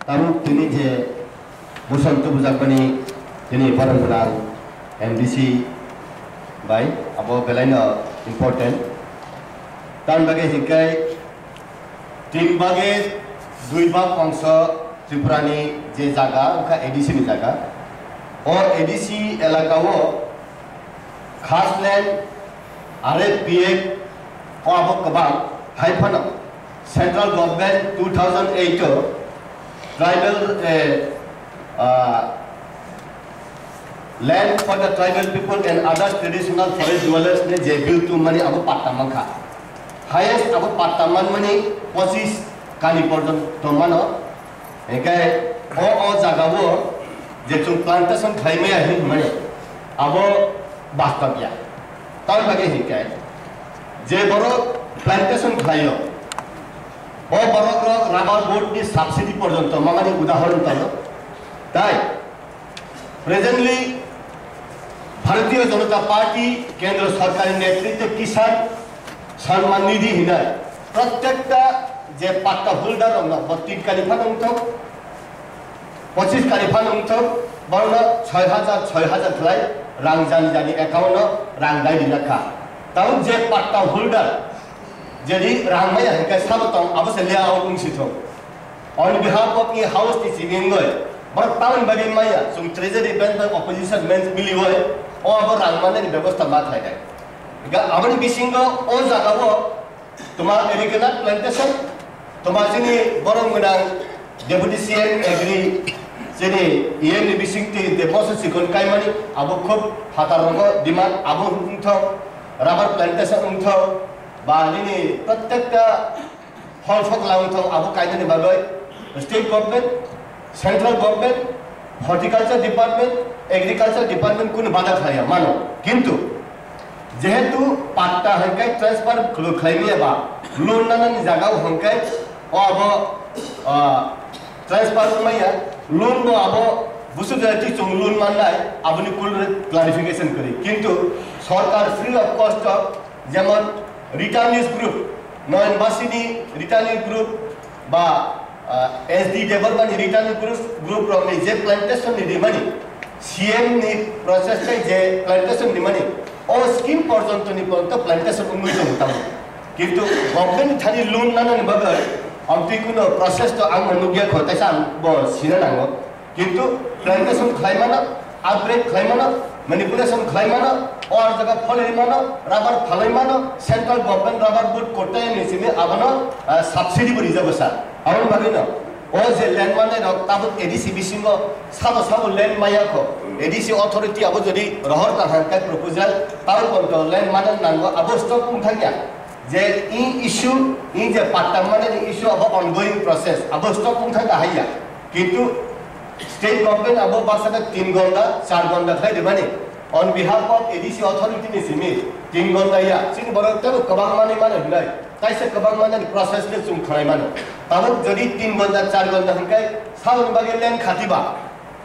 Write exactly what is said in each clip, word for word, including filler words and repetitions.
Tabuk tini je bosonto bujakmani tini borok gwnang M D C bai abo belaino important. Tamni bagwi hinkhe tin bage dui bag ongso Tripurani je jaga wngkha A D C ni jaga. O A D C elaka o khas land, R F P F o abo kwbang, hai phano Central Government two thousand eight o tribal, eh, ah, Land for the Tribal People and Other Traditional Forest Dwellers ni je bill tubumani abo patta mankha. Highest abo patta manmani pochis kani porjonto mano. Hinkhe o, o jagao je chwng plantation khlaimaya hinmani abo bastob ya. Tamni bagwi hinkhe je borok plantation khlaio, o borokrok rubber board ni subsidy porjonto mamani udahoron tongo. Tai presently Bharatiya Janata Party kendro sorkar ni netritwe Kisan Samman Nidhi hinai prottekta je patta holder rokno bo tin kari phano wngthok, pochis kari phano wngthok, borokno soi hajar, soi hajar khlai rang jani jani account o rang dai rijak kha. Tabuk je patta holder, jedi rang maya hinkhe sabo tong, abo se layout wng si thok. On behalf of e house ni simi wngwi, borok tamoni bagwi maya, chwng treasury bench bai opposition bench miliwi, o abo rang manani bebosta ma khlai nai. Ga aboni bisingo o jagao Toma Ericanut plantation, toma chini borom gwnang Deputy C M Agri, chini E M ni bisingtwi je boso chikon kaimani, abo khub phatar rogo demand, abo wngthok, rubber plantation wngthok, ba nini prottekta hol phokla wngthok, abo kainani bagwi state government, central government, horticulture department, agriculture department kunu bada khlaiya mano. Kintu jehetu patta hai kai transfer khwlwk khlaimaya ba, loan nanani jaga o hwn kai o abo, ah, transfer wngmaya, loan bo abo busu jati chwng loan mannai, aboni kul clarification kwrwi. Kintu sorkar free of cost o jemon Returnees group, Noyan Basini Returnees group ba, ah, S D Debbarmani Returnees group, group rokni je plantation ni rimani, C M ni process tei je plantation rimani, o scheme porjonto ni porjonto plantation wngwi tongo tamo. Kintu government ni thani loan nanani bagwi amtwi kuno process to ang nukya kho, taisa ang bo sina nango. Kintu plantation khlaimano, upgrade khlaimano, manipulation khlaimano, o jaga pholwi mano, rubber phalwi mano, central government rubber board kotai ni simi abono, ah, subsidy bo rijak bwsa. Aboni bagwi no, o je land manai rok tabuk A D C bisingo sabo sabo land maya kho, A D C authority abo jodi rohor kaham kai proposal, tabuk bonto land mana nango, abo stop wngthangya. Je i issue, i je patta manani issue abo ongoing process, abo stop wngthang kahaiya. Kintu state government abo baksa tin gonda, char gonda khlai rwmani. On behalf of A D C authority ni simi tin gonda ya, chini borok tebo kwbang manwi mano hinai, kaisa kwbang manani process le chwng khlai mano. Tabuk jodi tin gonda, char gonda hwnkai saboni bagwi land khatiba.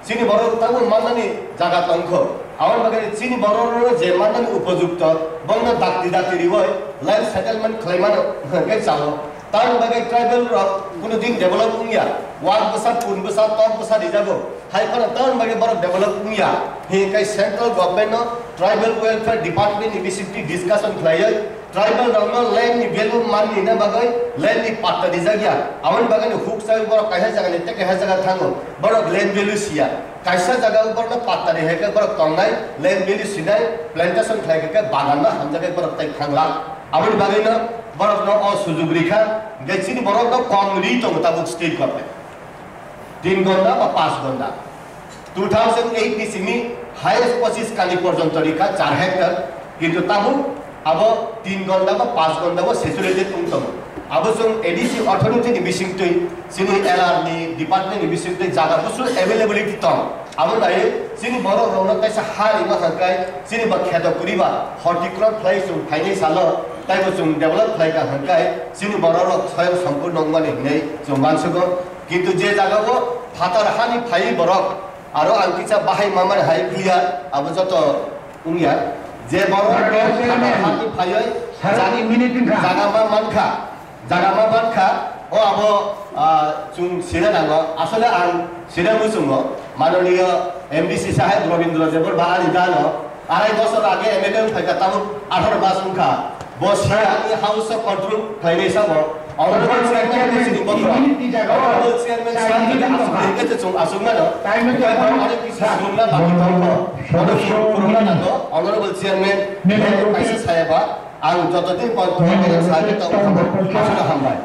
Chini borok tabuk mannani jaga tongkho. Aboni bagwi chini borok je mannani upojukto, bongno dakti dakti riwi land settlement khlai mano hwnkhe chao. Tamoni bagwi tribal rok kuno din develop wngya. Wak bwsa, pun bwsa, tok bwsa rijago. Hai phano tamoni bagwi borok develop wngya. Hinkhe central government no tribal welfare department ni bisingtwi discussion khlaiwi tribal rokno land ni value manni na bagwi land ni patta rijak ya. Aboni bagwi ni huk sawi borok kaisa jaga ni tei kaisa jaga thango. Borok land value siya. Kaisa jaga o borokno patta ri hai khe borok tongnai, land value sinai, plantation khlai khe bagan no hamjak khe borok tai thangla. Aboni bagwi no borok no o sujug rikha. Hingke chini borok no kom ri tongo tabuk state government. Tin gonda ba pas gonda. Two thousand eight ni simi highest pochis kali porjonto rikha char hectare, kintu tabuk abo tin gonda ba pas gonda bo saturated wng tongo. Abo chwng A D C authority ni bisingtwi, chini L R ni department ni bisingtwi jaga busu availability tong. Abo nai chini borok rokno kaisa ha rima hwnkhe chini ba kheto kwrwi ba horti crop khlai chwng phainai salo taibo chwng develop khlai ka hwnkhe chini borok rok soyang sompurno wngmani hinwi chwng mansugo. Kintu je jagao phatar hani phaiwi borok, aro ang kisa bahai mamani hai clear, abo joto wngya. Je borok phatar hani phaiwi Sir, jaga, minute wngkha. Jaga ma mankha, jaga ma mankha, O abo, ah, chwng sina nango. Asole ang sina muchungo. Manoniyo M D C saheb Robindra Debbarma ani dano arai bosor age M L A wng phaikha, tabuk atharo mas wngkha. Bo sina ani House of Control khlainai sabo. Honorable Chairman ni chini bokhorok. Honorable Chairman sir ni asuk hingke chwng asuk mano. Tei bo ani kisa swrwngna bagwi tongkho. Honorable Chairman, kaisa sayaba, ang joto din pon thok khe sa khe tong kha. Aswkno hambai.